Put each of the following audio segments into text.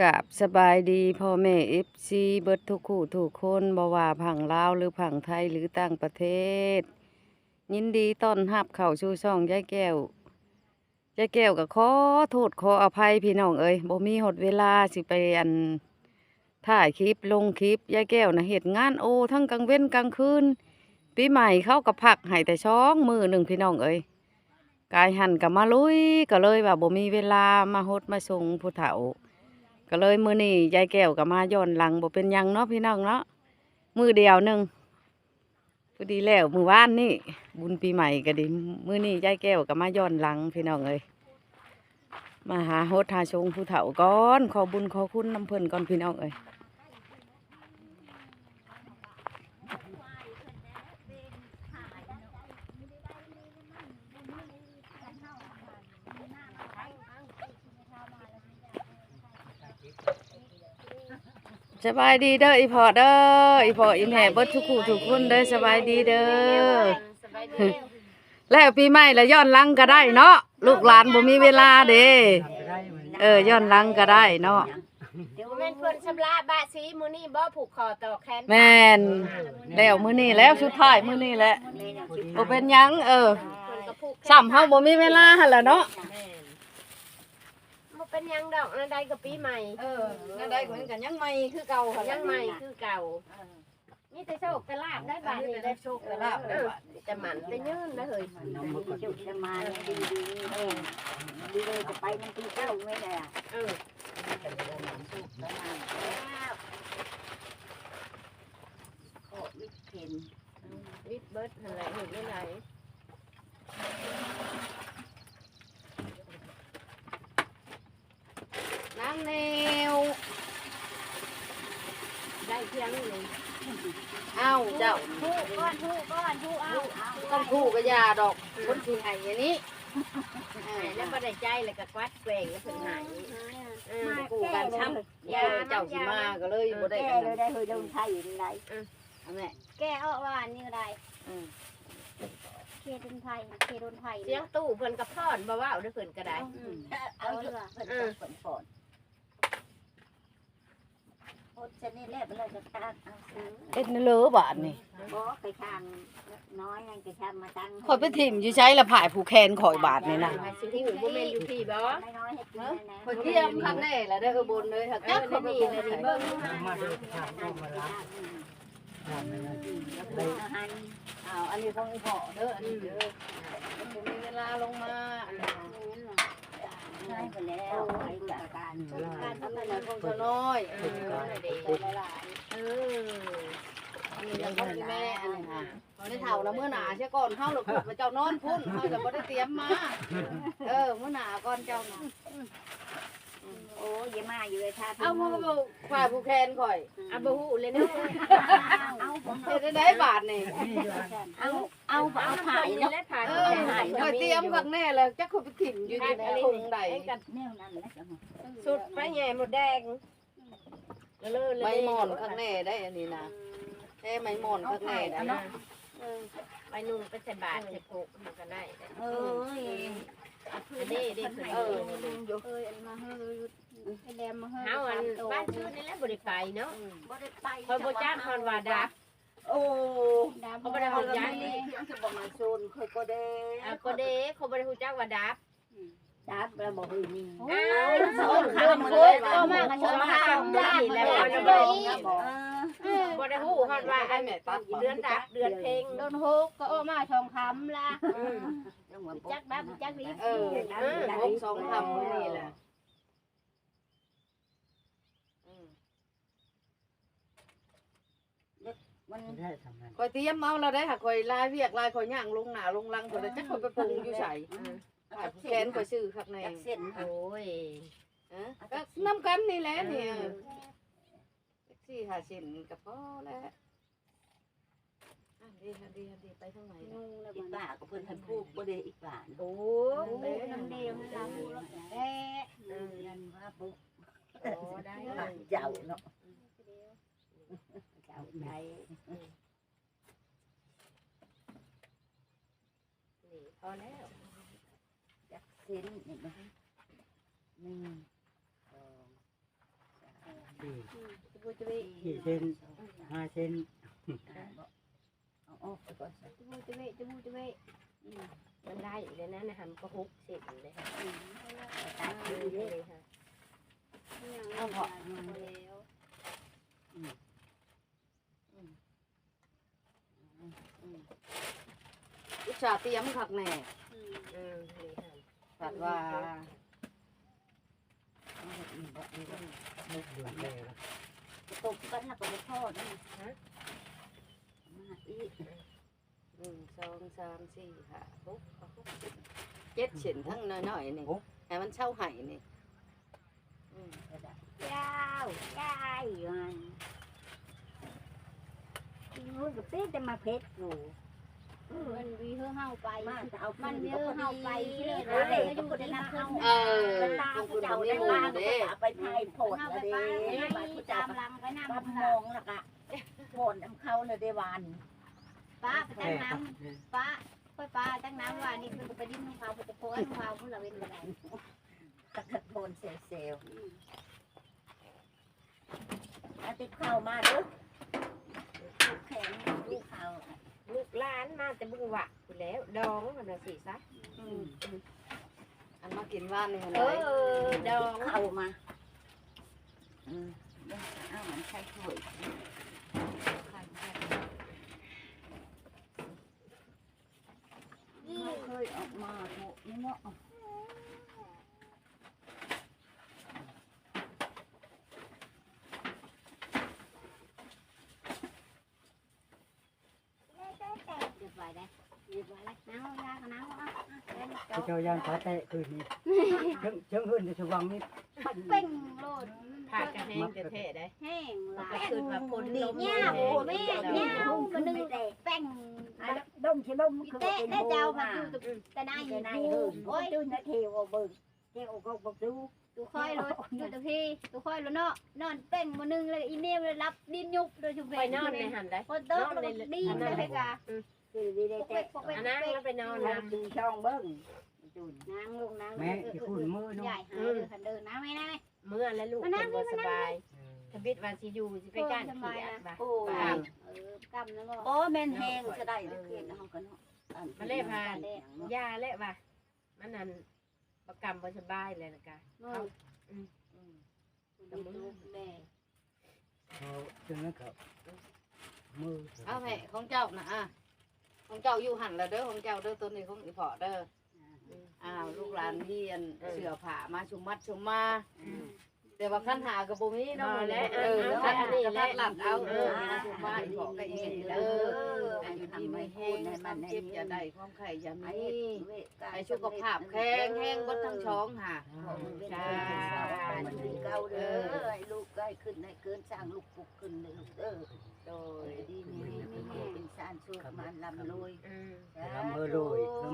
ກາບສະບາຍດີພໍ່ແມ່ເອັຟຊີເບິດທຸກຄູ່ທຸກຄົນ ບໍ່ວ່າຝັ່ງລາວ ຫຼື ຝັ່ງໄທ ຫຼື ຕ່າງປະເທດ. ຍິນດີຕ້ອນຮັບເຂົ້າສູ່ຊ່ອງຍາຍແກ້ວ. ຍາຍແກ້ວກໍຂໍໂທດຂໍອະໄພພີ່ນ້ອງເອີຍ, ບໍ່ມີຮອດເວລາຊິໄປ ອັນ ຖ່າຍຄລິບລົງຄລິບ. ຍາຍແກ້ວນະເຮັດງານໂອທັງກາງເວັນກາງຄືນ. ປີໃໝ່ເຂົາກໍພັກໃຫ້ແຕ່ສອງມື້ໜຶ່ງພີ່ນ້ອງເອີຍ. ກາຍຫັ້ນກໍມາລຸຍ ກໍເລີຍວ່າບໍ່ມີເວລາມາຫົດມາສົງຜູ້ເຖົ້າ, ກໍເລີຍມື້ນີ້ຍາຍແກ້ວກໍມາຍ້ອນຫຼັງ. ບໍ່ເປັນຫຍັງເນາະພີ່ນ້ອງເນາະ, ມື້ດຽວໜຶ່ງ ພໍດີແລ້ວມື້ວານນີ້ ບຸນປີໃໝ່ກໍດີ. ມື້ນີ້ຍາຍແກ້ວກໍມາຍ້ອນຫຼັງພີ່ນ້ອງເອີຍ, ມາຫາຫົດຫາສົງຜູ້ເຖົ້າກ່ອນ, ຂໍບຸນຂໍຄຸນນຳເພິ່ນກ່ອນພີ່ນ້ອງເອີຍ. ສະບາຍດີເດີອີ່ພໍ່ເດີ, ອີ່ພໍ່ອີ່ແມ່ເບິດທຸກຄູ່ທຸກຄົນເດີ, ສະບາຍດີເດີ. ແລ້ວປີໃໝ່ລະຍ້ອນຫຼັງກໍໄດ້ເນາະ, ລູກຫຼານບໍ່ມີເວລາເດ້. ເອີ ຍ້ອນຫຼັງກໍໄດ້ເນາະ. ບໍ່ແມ່ນເພິ່ນຊຳລະບາດສີມື້ນີ້ບໍ່ ຜູກຄໍຕໍ່ແຂນ? ແມ່ນ, ແລ້ວມື້ນີ້ແລ້ວ ສຸດທ້າຍມື້ນີ້ແຫຼະ. ບໍ່ເປັນຫຍັງ, ເອີ ເພິ່ນກໍຜູກແຂນ. ຊ້ຳເຮົາບໍ່ມີເວລາຫັ້ນລະເນາະ. ແມ່ນ. ບໍ່ເປັນຫຍັງດອກ, ແນວໃດກໍປີໃໝ່. ເອີ ແນວໃດກໍຍັງໃໝ່ຄືເກົ່າ, ຍັງໃໝ່ຄືເກົ່າ. ເອີ ມີແຕ່ໂຊກແຕ່ລາບໄດ້ບາດນີ້, ມີແຕ່ໂຊກແຕ່ລາບໄດ້ບາດນີ້. ເອີ ແຕ່ໝັ້ນແຕ່ຍືນນະເຮີ້ຍ. ໂຊກແຕ່ໝັ້ນ, ເອີ ດີເລີຍກໍໄປນຳປີເກົ່າແມ່ນແຫຼະ. ເອີ ໂຊກແຕ່ໝັ້ນແລ້ວ. ຂໍວິດເຫັນ ວິດເບິດຫັ້ນແຫຼະ, ເຮັດແນວໃດ? ນາງແນວ ໄດ້ພຽງນີ້. ເອົ້າ ເຈົ້າ ຮູ້ກ່ອນ ຮູ້ກ່ອນ ຮູ້ເອົາ. ຕ້ອງຮູ້ກໍຢ່າດອກ, ຄົນຊິໃຫ້ອັນນີ້ ໃຫ້ແລ້ວບໍ່ໄດ້ໃຈ ແລ້ວກໍກວັດແກວ່ງ ແລ້ວເພິ່ນໃຫ້. ເອີ ມາ ເອີ ເຈົ້າຊິມາກໍເລີຍບໍ່ໄດ້ ແກ້ເລີຍໄດ້ເຮີ້ຍ ລົງໄທຢູ່ນີ້ໄດ. ເອີ ເອົາແມ່. ແກ້ອອກວ່າອັນນີ້ກໍໄດ້. ເອີ ເຄດົນໄພ ເຄດົນໄພ ສຽງຕູ້ເພິ່ນກໍຟ້ອນ ບໍ່ເວົ້າເດີເພິ່ນກໍໄດ້. ເອີ ເອົາເດີ ເພິ່ນ ເອີ ເພິ່ນຟ້ອນ. ໂອດຊະນິດແລ້ວ ເພິ່ນກໍຕັກເອົາຊື້. ເຮັດແນວເລີບາດນີ້. ບໍ່ ໄປທາງນ້ອຍນັ້ນກໍທຳມາຕັ້ງ. ຂ້ອຍໄປຖິ້ມຢູ່ໃສລະ ຜ້າຜູກແຂນຂ້ອຍບາດນີ້ນະ? ຊິຮູ້ ບໍ່ແມ່ນຢູ່ພີ້ບໍ່? ຂ້ອຍຕຽມຄັກແນ່ລະເດີ ເອີ ບົນເອີຍ. ຫາກຈັກຂ້ອຍໄປເບິ່ງ ມາເດີ ທາງອອກມາລະ. ເອົາ ອັນນີ້ຂອງອີ່ພໍ່ເດີ ອັນນີ້ເດີ. ມັນບໍ່ມີເວລາລົງມາ ອັນນັ້ນ ໃຊ້ໄປແລ້ວ ໄປຈັດການ ຈັດການທຳງານຂອງຊາວນ້ອຍ. ເອີ ເອີ ອັນນີ້ຂອງອີ່ແມ່ ອັນນີ້ຫາ ເຮົາໄດ້ເຖົ້າລະ ມື້ໜ້າເສຍກ່ອນ ເຮົາລະຄິດວ່າເຈົ້ານອນພຸ້ນ ເຮົາລະບໍ່ໄດ້ຕຽມມາ. ເອີ ມື້ໜ້າກ່ອນເຈົ້ານະ. ໂອ້ຍ ຢ່າມາຢູ່ເລີຍ ຖ້າ ເອົາ ຜູ້ ຜູ້ ຜູ້ ຜ້າຜູກແຂນຂ້ອຍ ອືມ ອ່ະ ບໍ່ຮູ້ເລີຍເນາະ. ເອົາ ເຮັດໄດ້ບາດນີ້? ເອົາ ເອົາ ເອົາຜ້າເນາະ ເອີ ຜ້າ ຂ້ອຍຕຽມຄັກແນ່ແລ້ວ ຈັກຂ້ອຍໄປຖິ້ມຢູ່ໃນຖົງໃດ. ແນວນັ້ນແຫຼະ ສຸດໄປແຫຍ່ມົດແດງ. ໃບໝອນຄັກແນ່ໄດ໋ອັນນີ້ນະ. ແທ້ ໃບໝອນຄັກແນ່ໄດ໋. ເອີ ໃບໜຸ່ງໄປໃສ່ບາດໃສ່ໂຄກມັນກໍໄດ້. ເອີຍ ອັນນີ້ເດ້ ເອີ ເອີຍ ອັນມາເຮີ ໄອ້ແຫຼມມາເຮີ ເຮົາອັນບ້ານຊື່ນີ້ແຫຼະບໍ່ໄດ້ໄປເນາະ. ບໍ່ໄດ້ໄປ ຂ້ອຍບໍ່ຈັກຮອດວ່າດັບ. ໂອ້ ດັບ ຂ້ອຍບໍ່ໄດ້ຮູ້ຈັກນີ້ ຄືບໍ່ມາຊົນ ຂ້ອຍກໍເດ້ ອ່າ ກໍເດ້ ຂ້ອຍບໍ່ໄດ້ຮູ້ຈັກວ່າດັບ. ຈັບແລ້ວບໍ່ເຮີຍນີ້ ເອີ ເອົາ ສອງຄຳ ເອີ ເອົາມາກໍສອງຄຳ ໄດ້ແລ້ວ ເອີ ບໍ່ໄດ້ຮູ້ຮອດວ່າອັນເດືອນດັບເດືອນເພັງ ເດືອນຫົກກໍອອກມາສອງຄຳລະ. ອືມ ຈັກດັບຈັກດິບ ເອີ ເອີ ຫົກສອງຄຳມື້ນີ້ແຫຼະ. ອືມ ມັນ ຂ້ອຍຕຽມເອົາແລ້ວໄດ໋ ຫາກຂ້ອຍຫຼາຍວຽກຫຼາຍ ຂ້ອຍຍ່າງລົງໜ້າລົງຫຼັງ ຂ້ອຍລະຈັກຂ້ອຍໄປປຸງຢູ່ໃສ. ເອີ ແຂນຂ້ອຍຊື່ຄັກແນ່ ຈັກເສັ້ນ ໂອ້ຍ ເອີ ກໍນຳກັນນີ້ແຫຼະນີ້. ເອີ ເອີ ຈັກສີ່ຫ້າເສັ້ນກໍພໍແລ້ວ. ອັນເດ ອັນເດ ອັນເດ ໄປທາງໃດລະ? ອີ່ປ້າກໍເພິ່ນໃຫ້ຜູກບໍ່ໄດ້ ອີ່ປ້ານະ. ໂອ້ ນຳເດ ນຳເດ ເອີ ນັ້ນວ່າປຸກ ໂອ້ ໄດ້ ເຈົ້າເນາະ ເຈົ້າໄດ້. ນີ້ພໍແລ້ວ ຈັກເສັ້ນນີ້ນະ ໜຶ່ງ ສອງ. ອືມ ຕະບູຕະເວະ ສີ່ເຊັນ ຫ້າເຊັນ ເອົາອອກໄປກ່ອນ ຕະບູຕະເວະ ຕະບູຕະເວະ ອືມ ມັນໄດ້ແລ້ວນະ ນະຫຳກໍຫົກເຊັນເລີຍ ອືມ ຕັດຢູ່ເດ້ ເອົາເບາະ ອືມ ອືມ ອືມ ອຸດສ່າຕຽມຄັກແນ່ ອືມ ເອີ ນີ້ຫັ້ນ ພັດວ່າ ອືມ ຕົບກັນແລ້ວກໍບໍ່ພໍເດ້ ຮະ ມາອີກ ໜຶ່ງ ສອງ ສາມ ສີ່ ຫ້າ ຫົກ ເອົາຫົກເຊັນ ເຈັດເຊັນ ທັງນ້ອຍໆນີ້ ໃຫ້ມັນເຊົາໄຫ້ນີ້ ອືມ ຍາວ ຍາຍ ມັນ ມັນກໍເປັນແຕ່ໝາກເຜັດຢູ່ ມັນວິເຮີເຮົາໄປ ມັນວິເຮີເຮົາໄປ ເອີ ເຂົາເຈົ້າໄດ້ມາ ເຂົາເຈົ້າເອົາໄປພາຍໂພດລະເດ້ ເຂົາເຈົ້າ ຕາມຫຼັງໄປນຳ ມອງລະກະ ໂພດນຳເຂົາລະເດ້ຫວານ ປ້າໄປຕັກນ້ຳ ປ້າ ຂ້ອຍປ້າຕັກນ້ຳວ່ານີ້ ເພິ່ນກໍໄປດິນນຳເຂົາ ເພິ່ນກໍໂພດນຳເຂົາ ພຸ້ນລະເວັນກໍໄດ້ ຕັກໂພນເຊວໆ ອືມ ເອົາຕິບເຂົ້າມາເດີ້ ແຂງຕິບເຂົ້າ ລູກຫຼານມາແຕ່ບຶງຫວະພຸ້ນແລ້ວ ດອງຫັ້ນນະຊິຊະ ອືມ ອັນມາກິນວານນີ້ຫັ້ນ ເອີ ດອງ ເຂົ້າມາ ອືມ ເອົາມັນໃສ່ຖ້ວຍ ເຄີຍອອກມາໂທະນີ້ເນາະ ຮຽບຮ້ອຍແລ້ວ ຮຽບຮ້ອຍແລ້ວ ນັ່ງລົງ ຍ່າກໍນັ່ງລົງ ເອົາ ເອົາ ເອົາ ເຈົ້າຢ້ານຟ້າແຕະຄືນນີ້ ເທິງ ເທິງເຮືອນຢູ່ສະຫວ່າງນີ້ ເປັ່ງໂລດ ພາກະແຮງແທ້ໆ ໄດ໋ ແຮງຫຼາຍ ກໍຄືວ່າຝົນລົງ ຍາວ ແມ່ນຍາວ ມື້ໜຶ່ງແຕະ ເປັ່ງ ດົມຊິລົມຄືເປັນໂພ ເຈົ້າພັດຢູ່ແຕ່ໃນ ໂອ້ຍ ຕື່ນນະເທວເບິ່ງ ເຈົ້າກໍບໍ່ຮູ້ ຕູຂ້ອຍໂລດ ຢູ່ແຕ່ພີ້ ຕູຂ້ອຍໂລດເນາະ ນອນເປັ່ງມື້ໜຶ່ງ ແລ້ວອີເມວຫຼັບດິນຍຸບໂດຍຊຸມເພ ຂ້ອຍນອນໃນຫັ້ນໄດ໋ ຝົນຕົກ ນອນໃນ ດີນະເພກາ ອືມ ຄືດີໄດ້ແຕ່ ອານາງລາວໄປນອນນະ ນາງລົງ ນາງ ແມ່ຊິຄຸ້ນມື້ເນາະ ຍາຍຫາຍເດີ ຄັນເດີ ນາງແມ່ ນາງແມ່ ເມືອແລ້ວລູກ ເພິ່ນບໍ່ສະບາຍ ທຳອິດວ່າຊິຢູ່ ຊິໄປກ້ານຂຽດວ່າ ໂອ້ຍ ເອີ ກຳນະບໍ່ ໂອ້ ແມ່ນແຮງຊະໄດ໋ ເອີ ເຂດເຮົາກໍເນາະ ມັນເລີຍວ່າ ຢ່າແຫຼະວ່າ ມັນນັ້ນ ປະກຳບໍ່ສະບາຍແລ້ວລະກະ ເອີ ເຮົາ ອືມ ອືມ ກະມືແມ່ ເອົາຈັ່ງນັ້ນກໍມື ເອົາແມ່ຂອງເຈົ້ານະ ອາ ຂອງເຈົ້າຢູ່ຫັ້ນລະເດີ ຂອງເຈົ້າເດີ ໂຕນີ້ຂອງອີ່ພໍ່ເດີ ອືມ ອ້າວ ລູກຫຼານມີອັນ ເອີ ເສື້ອຜ້າມາຊຸມມັດຊຸມມາ ອືມ ແຕ່ວ່າຂັນຫ້າກໍບໍ່ມີເນາະ ບໍ່ແຫຼະ ເອີ ອັນນີ້ແຫຼະ ລັດເອົາ ເອີ ມາອີ່ພໍ່ກໍອີ່ແມ່ເດີ ໃຫ້ຢູ່ດີມີແຮງ ຄວາມເຈັບຢ່າໄດ້ ຄວາມໄຂ້ຢ່າມີ ໃຫ້ສຸຂະພາບແຂງແຮງເບິດທັງສອງຫາ ສາທຸ ເອີ ໃຫ້ລູກໄດ້ຂຶ້ນໄດ້ເກີນ ສ້າງລູກປຸກຂຶ້ນເດີລູກເດີ ໂດຍ ໃຫ້ຢູ່ດີມີແຮງ ເປັນຊານໂຊກໝານລ່ຳລວຍ ອືມ ລ່ຳລວຍ ສາ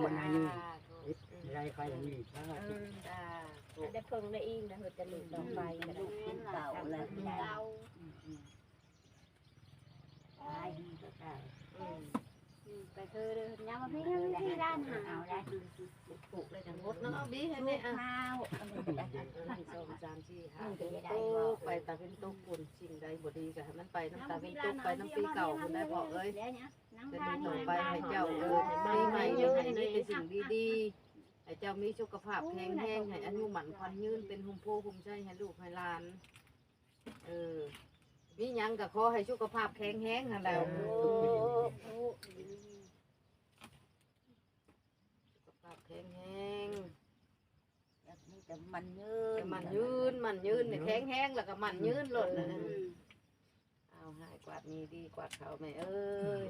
ທຸ ເອີ ໃຫ້ມີ ສາທຸ ໄດ້ເພິ່ງໄດ້ອີງນະ ເຮັດແຕ່ລູກຕໍ່ໄປ ເປັນລູກເປັນເຕົ້າແລ້ວ ເປັນເຕົ້າ ອືມ ອືມ ໄປເທີເດີ ຍາມວ່າພີ່ ພີ່ລ້ານຫາ ເອົາໄດ້ ປູກແລ້ວຈັ່ງຫົດເນາະ ບີໃຫ້ແມ່ ອ່ະ ໜຶ່ງ ສອງ ສາມ ສີ່ ຫ້າ ຫົກ ໄປຕາເວັນຕົກພຸ້ນ ສິ່ງໃດບໍ່ດີກໍໃຫ້ມັນໄປນຳຕາເວັນຕົກ ໄປນຳປີເກົ່າພຸ້ນໄດ໋ພໍ່ເອີຍ ເປັນຕໍ່ໄປໃຫ້ເຈົ້າ ເອີ ປີໃໝ່ນີ້ໃຫ້ມີແຕ່ສິ່ງດີໆ ໃຫ້ເຈົ້າມີສຸຂະພາບແຂງແຮງ ໃຫ້ອາຍຸໝັ້ນຂວັນຍືນ ເປັນຮົ່ມໂພຮົ່ມໄຊໃຫ້ລູກໃຫ້ຫຼານ ເອີ ມີຫຍັງກໍຂໍໃຫ້ສຸຂະພາບແຂງແຮງຫັ້ນແຫຼະ ສາທຸ ສຸຂະພາບແຂງແຮງ ຢາກມີແຕ່ໝັ້ນຍືນ ໝັ້ນຍືນ ໝັ້ນຍືນ ແຂງແຮງ ແລ້ວກໍໝັ້ນຍືນໂລດນະ ອືມ ເອົາ ໃຫ້ກວາດໜີ່ດີກວາດເຂົາແມ່ເອີຍ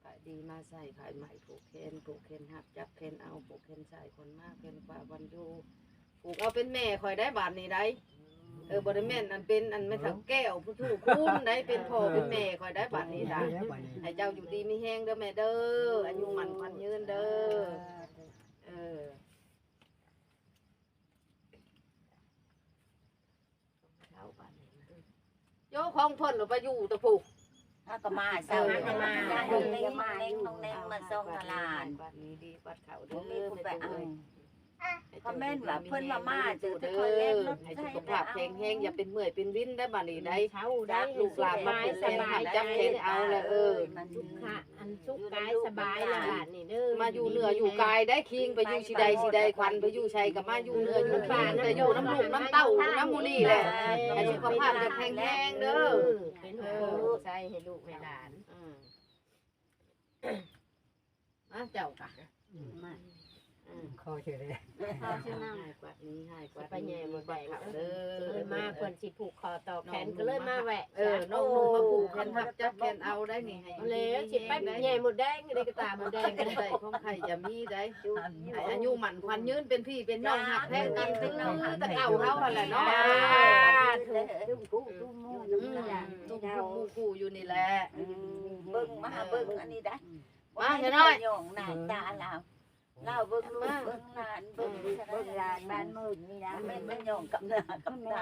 ຂາຍດີມາໃສ່ ຂາຍໃໝ່ ຜູກແຂນ ຜູກແຂນຮັບ ຈັບແຂນເອົາ ຜູກແຂນຊ້າຍ ຂວັນມາ ແຂນຂວາ ຂວັນຢູ່ ຜູກເອົາເປັນແມ່ຂ້ອຍໄດ້ບາດນີ້ໄດ໋ ເອີ ບໍ່ໄດ້ແມ່ນອັນເປັນອັນແມ່ເຖົ້າແກ້ວຜູ້ຖູຄູນໄດ໋ ເປັນພໍ່ເປັນແມ່ຂ້ອຍໄດ້ບາດນີ້ນະ ໃຫ້ເຈົ້າຢູ່ດີມີແຮງເດີແມ່ເດີ ອາຍຸໝັ້ນຂວັນຍືນເດີ ເອີ ເຈົ້າບາດນີ້ ໂຍ ຂອງເພິ່ນລະໄປຢູ່ແຕ່ພຸ້ນ ເຮົາກໍມາເຊົ້າ ເອີ ເຮົາກໍມາ ເຮົາກໍມາ ນ້ອງແນງ ນ້ອງແນງມາສົ່ງຫຼານ ກວາດໜີ່ດີກວາດເຂົາເດີ ບໍ່ມີຜູ້ໄປເອົາ ແມ່ເອີຍ ຄອມເມັນວ່າເພິ່ນວ່າມາ ເຈີແຕ່ຂ້ອຍແລ່ນລົດ ໃຫ້ສຸຂະພາບແຂງແຮງ ຢ່າເປັນເມື່ອຍເປັນວິນໄດ້ບາດນີ້ໄດ�ສະ ລູກຫຼານມາເປັນແຮງໃຫ້ຈັບແຂນເອົາແຫຼະ ເອີ ມັນສຸຂະ ອັນສຸກກາຍສະບາຍແລ້ວບາດນີ້ເດີ ມາຢູ່ເນື້ອຢູ່ກາຍໄດ້ ຄິງໄປຢູ່ຊິໃດຊິໃດ ຂວັນໄປຢູ່ໃສກໍມາຢູ່ເນື້ອຢູ່ກາຍ ແຕ່ຢູ່ນຳລູກນຳເຕົ້ານຳໝູ່ນີ້ແຫຼະ ໃຫ້ສຸຂະພາບແຂງແຮງເດີ ເປັນຫົວໃສ່ໃຫ້ລູກໃຫ້ຫຼານ ມາເຈົ້າກະ ມາ ຂໍເຊີນເດີ ຂໍເຊີນນຳ ໃຫ້ກວາດນີ້ໃຫ້ກວາດນີ້ ໄປແຍ່ໝົດແດງເດີ ເອີ ມາເພິ່ນຊິຜູກ ຂໍຕໍ່ແຂນກໍເລີຍມາແວະ ເອີ ນ້ອງໜຸ່ມມາຜູກແຂນຮັບ ຈັບແຂນເອົາໄດ້ນີ້ ໃຫ້ແລ້ວຊິໄປແຍ່ໝົດແດງ ໄດ້ກະຕາໝົດແດງ ໄດ້ຂອງໃຜຈະມີໄດ້ ໃຫ້ອາຍຸໝັ້ນຂວັນຍືນ ເປັນພີ່ເປັນນ້ອງຮັກແພງກັນຄືແຕ່ເກົ່າເຮົາຫັ້ນແຫຼະເນາະ ສາທຸ ທຸກໝູ່ຢູ່ນີ້ແຫຼະ ເບິ່ງມາຫາເບິ່ງອັນນີ້ໄດ໋ ມາຊະໜ້ອຍ ຍ້ອງໜ້າຕາລາວ ລາວເບິ່ງລູກເບິ່ງຫຼານ ເບິ່ງລູກເບິ່ງຫຼານບ້ານເມືອງນີ້ນະ ແມ່ນມາຍ້ອງກັບໜ້າກັບຕາ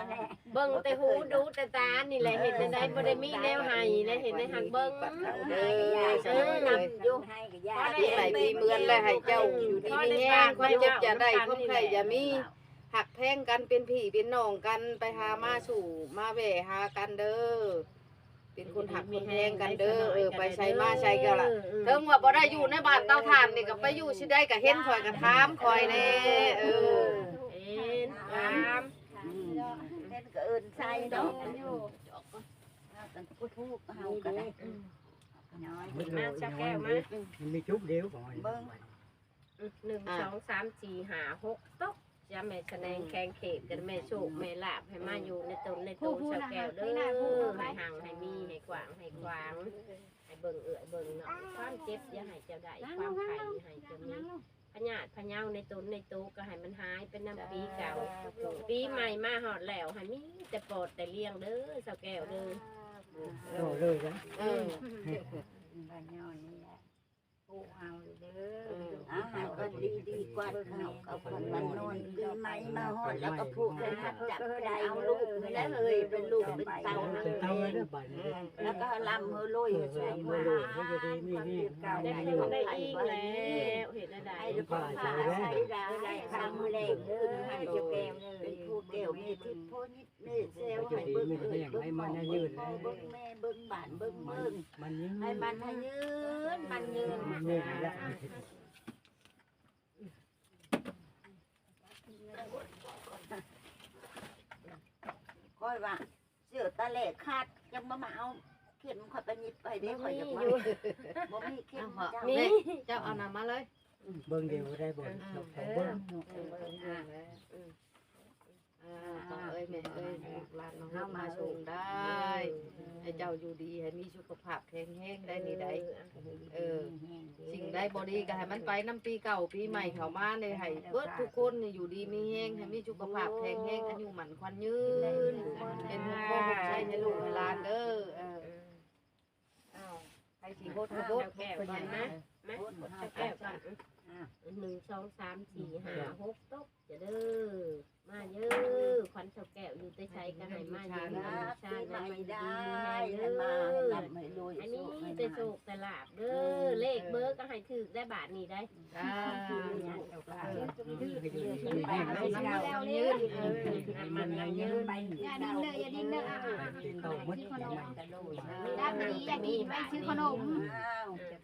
ເບິ່ງແຕ່ຫູດູແຕ່ຕານີ້ແຫຼະ ເຮັດແນວໃດບໍ່ໄດ້ມີແນວໃຫ້ແລະ ເຮັດໃນຮັກເບິ່ງ ເອີ ເອີ ຢູ່ໃຫ້ກໍຢາກ ປີໃໝ່ປີເມືອນແລະ ໃຫ້ເຈົ້າຢູ່ດີມີແຮງ ຄວາມເຈັບຢ່າໄດ້ ຄວາມໄຂ້ຢ່າມີ ຮັກແພງກັນ ເປັນພີ່ເປັນນ້ອງກັນ ໄປຫາມາສູ່ມາແວ່ຫາກັນເດີ ເປັນຄົນຮັກຄົນແພງກັນເດີ ເອີ ໄປໃສມາໃສກໍລະ ເຖິງວ່າບໍ່ໄດ້ຢູ່ໃນບ້ານເຕົາຖ່ານນີ້ ກໍໄປຢູ່ຊິໃດກໍເຫັນຂ້ອຍກໍຖາມຂ້ອຍແດ່ ເອີ ເຫັນຖາມ ເຫັນກໍເອີ້ນໃສ່ເນາະ ເຮົາກໍໄດ້ ມາຊາວແກ້ວມາ ມັນມີຈຸດດຽວ ເບິ່ງ ອືມ ໜຶ່ງ ອ່າ ສອງ ສາມ ສີ່ ຫ້າ ຫົກ ຕົກ ຈາແມ່ສະແໜງແຂງເຂດກັນ ແມ່ໂຊກແມ່ລາບ ໃຫ້ມາຢູ່ໃນຕົນໃນໂຕຊາວແກ້ວເດີ ໃຫ້ຮັ່ງໃຫ້ມີ ໃຫ້ກວ້າງໃຫ້ຂວາງ ໃຫ້ເບິ່ງເອື້ອຍເບິ່ງນ້ອງ ຄວາມເຈັບຢ່າໃຫ້ເຈົ້າໄດ້ ຄວາມໄຂ້ຢ່າໃຫ້ເຈົ້າມີ ພະຍາດພະເຍົາໃນຕົນໃນໂຕກໍໃຫ້ມັນຫາຍໄປນຳປີເກົ່າ ປີໃໝ່ມາຮອດແລ້ວ ໃຫ້ມີແຕ່ປອດແຕ່ລຽງເດີ ຊາວແກ້ວເດີ ເອີ ເອີ ເອົາໃຫ້ເພິ່ນດີໆກວ່າເກົ່າ ເອົາຂອງວັນນອນປີໃໝ່ມາຮອດແລ້ວກໍຜູກແຂນຮັບຈັບແຂນເອົາລູກນີ້ແຫຼະເອີຍ ເປັນລູກເປັນເຕົ້າ ເປັນເຕົ້າເລີຍເດີບາດນີ້ ແລ້ວກໍຮ່ຳໃຫ້ລວຍ ໃຫ້ໂຊກໃຫ້ລາບ ໃຫ້ຢູ່ດີມີແຮງ ໃຫ້ໄດ້ອີກແລ້ວ ເຮັດແນວໃດ ໃຫ້ໄດ້ຄວາມສາດໃສໄດ້ ໃຫ້ແຂງແຮງ ເປັນຜູ້ແກ້ວແມ່ທິບໂພນິດ ແມ່ແຊວໃຫ້ເບິ່ງເອີຍເບິ່ງນ້ອງເບິ່ງພໍ່ເບິ່ງແມ່ເບິ່ງບ້ານເບິ່ງເມືອງ ໃຫ້ມັນໃຫ້ຍືນມັນຍືນ ຂ້ອຍວ່າເສື້ອຕາແຫຼກຂາດ ຍັງບໍ່ມາເອົາເຂັມຂ້ອຍໄປຫຍິບໃຫ້ເດ້ ຂ້ອຍຢາກມາ ບໍ່ມີເຂັມ ເຈົ້າ ເຈົ້າເອົານຳມາເລີຍ ເບິ່ງດຽວໄດ້ບໍ່ ເອີ ເບິ່ງ ເອີ ເອີ ເອີ ພໍ່ເອີຍແມ່ເອີຍ ລູກຫຼານມາຮອດມາສົ່ງໄດ້ ໃຫ້ເຈົ້າຢູ່ດີ ໃຫ້ມີສຸຂະພາບແຂງແຮງໄດ້ນີ້ໄດ໋ ເອີ ສິ່ງໃດບໍ່ດີກໍໃຫ້ມັນໄປນຳປີເກົ່າປີໃໝ່ເຂົ້າມານີ້ ໃຫ້ເບິດທຸກຄົນນີ້ຢູ່ດີມີແຮງ ໃຫ້ມີສຸຂະພາບແຂງແຮງ ອາຍຸໝັ້ນຂວັນຍືນ ເປັນຫົວໂພຫົວໄຊໃຫ້ລູກໃຫ້ຫຼານເດີ ເອີ ເອົາ ໃຜຊິຫົດກໍຫົດ ແກ້ວກ່ອນນະ ມາ ແກ້ວກ່ອນ ໜຶ່ງ ສອງ ສາມ ສີ່ ຫ້າ ຫົກ ຕົກ ເດີ ມາເດີ ຂວັນຊາວແກ້ວຢູ່ແຕ່ໃສກໍໃຫ້ມາຢູ່ເຮືອນຢູ່ຊານ ໃຫ້ມາຢູ່ດີມີແຮງເດີ ໃຫ້ມີແຕ່ໂຊກແຕ່ລາບເດີ ເອີ ເລກເບີກໍໃຫ້ຖືກໄດ້ບາດນີ້ໄດ໋ ສາທຸ ຢູ່ດີມີແຮງ ນຳມັນຍືນ ເອີ ນຳມັນຍືນ ຢ່ານິ້ງເດີ ຢ່ານິ້ງເດີ ອ່າ ອ່າ ອ່າ ດຳດີ ຢາກກິນ ໄປຊື້ຂະໜົມ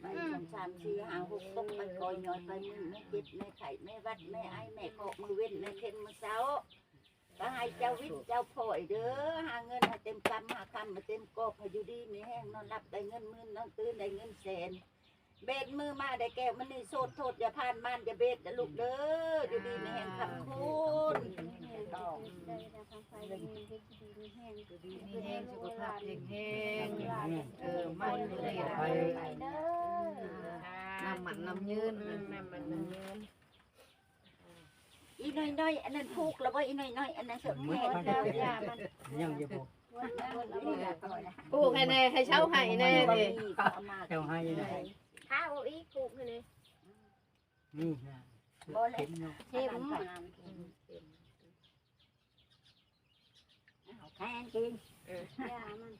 ໄປສອງ ສາມ ສີ່ ຫ້າ ຫົກ ຕົກໄປ ກໍຍ້ອຍໄປ ມື້ແມ່ເຈັບແມ່ໄຂ້ ແມ່ຫວັດແມ່ໄອ ແມ່ເຄາະມື້ເວັນ ແມ່ເຄັນມື້ເຊົ້າ ກໍໃຫ້ເຈົ້າວິດເຈົ້າພອຍເດີ ຫາເງິນໃຫ້ເຕັມກຳ ຫາຄຳໃຫ້ເຕັມກອບ ໃຫ້ຢູ່ດີມີແຮງ ນອນຫຼັບໄດ້ເງິນໝື່ນ ນອນຕື່ນໄດ້ເງິນແສນ ເບັດມືມາໄດ້ແກ້ວມະນີ ໂສດໂທດຢ່າຜ່ານ ມານຢ່າເບັດເດີລູກເດີ ຢູ່ດີມີແຮງຄ້ຳຄູນ ຢູ່ດີມີແຮງ ສຸຂະພາບແຂງແຮງ ເອີ ມາຢູ່ດີໄປ ນຳໝັ້ນນຳຍືນ ນຳໝັ້ນນຳຍືນ ອີນ້ອຍໆ ອັນນັ້ນຜູກແລ້ວບໍ່? ອີນ້ອຍໆ ອັນນັ້ນເສີບແຂນ ຍັງຢູ່ບໍ່? ຜູກໃຫ້ແດ່ ໃຫ້ເຊົາໃຫ້ແດ່ ເຊົາໃຫ້ແດ່ ຖ້າເອົາອີກຜູກໃຫ້ແດ່ ນີ້ນະ ບໍ່ແລ້ວ ເຂັມເນາະ ເຂັມ ເຂັມ ເອົາແຂນກິນ ເອີ ຢາມັນ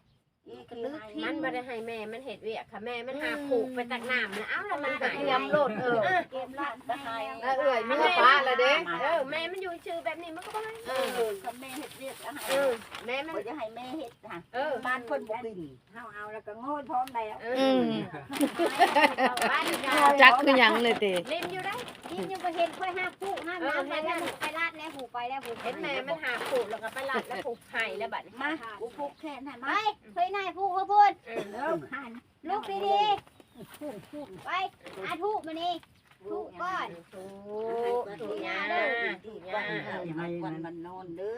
ມັນບໍ່ໄດ້ໃຫ້ແມ່ມັນເຮັດວຽກ ຖ້າແມ່ມັນຫາຜູກໄປຕັກນ້ຳນະ ເອົາລະມັນຫາຍ ຕຽມໂລດ ເອີ ເອີ ຕຽມລາດກໍໃຫ້ ແລ້ວເອື້ອຍເມືອປະລະເດ້ ເອີ ແມ່ມັນຢູ່ຊື່ແບບນີ້ມັນກໍບໍ່ໃຫ້ ເອີ ຄັນແມ່ເຮັດວຽກກໍໃຫ້ ເອີ ແມ່ມັນ ບໍ່ຢາກໃຫ້ແມ່ເຮັດຫະ ເອີ ບ້ານເພິ່ນບໍ່ກິນ ເຮົາເອົາແລ້ວກໍໂງ່ນພ້ອມແລ້ວ ເອີ ອືມ ຈັກຄືຫຍັງເລີຍຕິ ຫຼິ້ນຢູ່ໃດ ກິນຢູ່ບໍ່ເຫັນ ຂ້ອຍຫາຜູກຫານ້ຳໄປແລ້ວ ໄປລາດແລ້ວ ຜູກໄປແລ້ວ ຜູກ ເຫັນແມ່ມັນຫາຜູກແລ້ວກໍໄປລາດແລ້ວ ຜູກໃຫ້ແລ້ວບັດນີ້ ມາ ກູຜູກແຂນໃຫ້ມາ ໄປ ເຄີຍນາຍຜູກເຮົາພຸ້ນ ເອີ ເອີ ຫັນ ລຸກດີໆ ໄປ ອາທຸມານີ້ ທຸກ່ອນ ທຸ ທຸຍາ ທຸຍາ ໃຫ້ມັນກ່ອນມັນນອນເດີ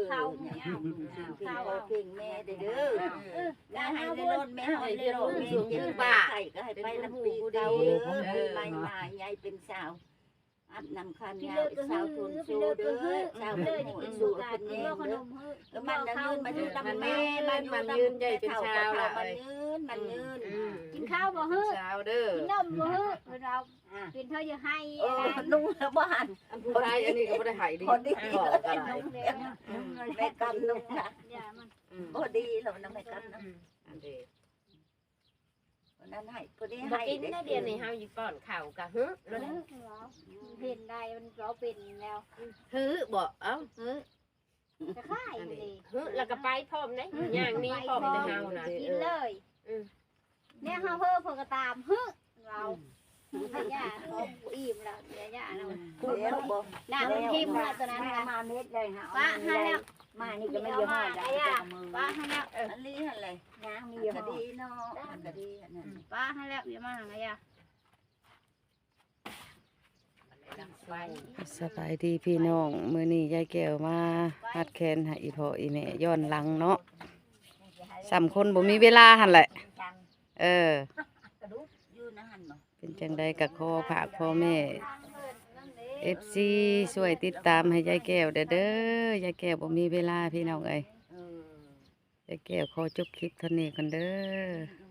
ເຈົ້າເຖົ້າ ເຈົ້າເຖົ້າ ເກັ່ງແມ່ເດີ ເອີ ແມ່ໃຫ້ເລາະແມ່ໃຫ້ເລາະແມ່ເຈັບແມ່ໄຂ້ກໍໃຫ້ໄປນຳປີເກົ່າເດີ ປີໃໝ່ມາໃຫຍ່ເປັນສາວ ອາບນ້ຳຄານຍາ ສາວທົນສູ້ເດີ ສາວທົນສູ້ເພິ່ນແຍງເດີ ເອີ ມັນນະເງິນມາຢູ່ນຳແມ່ ມັນນະເງິນໃຫຍ່ເປັນສາວລະ ມັນຍືນ ມັນຍືນ ກິນເຂົ້າບໍ່ຫື້ ສາວເດີ ກິນນົມບໍ່ຫື້ ເພິ່ນເວົ້າ ອ່າ ເປັນເທົ່າຢູ່ໄຮ່ ເອີ ນຸ່ງແລ້ວບໍ່ຫັ້ນ ອັນຜູ້ຊາຍອັນນີ້ກໍບໍ່ໄດ້ໃຫ້ດີ ພໍດີ ພໍດີ ແມ່ກັນນຸ່ງລະ ຢ່າມັນ ພໍດີແລ້ວນະແມ່ກັນນະ ອັນເດ ອັນນັ້ນໃຫ້ ພໍດີ ບໍ່ ໃຫ້ ກິນແລ້ວ ດຽວນີ້ເຮົາຊິປ້ອນເຂົ້າກະຫຶ ເຫັນໄດ້ມັນກໍເປັນແລ້ວ ຫຶບໍ່ ເອົ້າ ຫຶ ກະຄ້າຍ ອັນເດ ເດ ຫຶແລ້ວກໍໄປພ້ອມເດ້ ຍ່າງໜີພ້ອມແຕ່ເຮົານະ ກິນເລີຍ ອືມ ແນວເຮົາເຮີເພິ່ນກໍຕາມຫຶ ເຮົາ ອືມ ຢ່າ ເຮົາອີ່ມແລ້ວ ຢ່າ ຢ່າ ນະ ແລ້ວບໍ່ ໜ້າມັນທິ່ມແລ້ວຕອນນັ້ນ ມາເມັດເລີຍຫາ ປະໃຫ້ແລ້ວ ມານີ້ກໍໄມ່ຢາກຮອດ ປະໃຫ້ແລ້ວ ອັນນີ້ຫັ້ນແຫຼະ ນາງມີຢູ່ ຄະດີເນາະ ຄະດີອັນນັ້ນ ປະໃຫ້ແລ້ວ ຢ່າມາຫາ ສະບາຍດີພີ່ນ້ອງ ມື້ນີ້ຍາຍແກ້ວມາຮັດແຂນໃຫ້ອີ່ພໍ່ອີ່ແມ່ຍ້ອນຫຼັງເນາະ ສ່ຳຄົນບໍ່ມີເວລາຫັ້ນແຫຼະ ເອີ ເປັນຈັ່ງໃດກໍຂໍຝາກພໍ່ແມ່ ເອັຟຊີ ຊ່ວຍຕິດຕາມໃຫ້ຍາຍແກ້ວແດ່ເດີ ຍາຍແກ້ວບໍ່ມີເວລາພີ່ນ້ອງເອີຍ ຍາຍແກ້ວຂໍຈົບຄລິບເທົ່ານີ້ກ່ອນເດີ.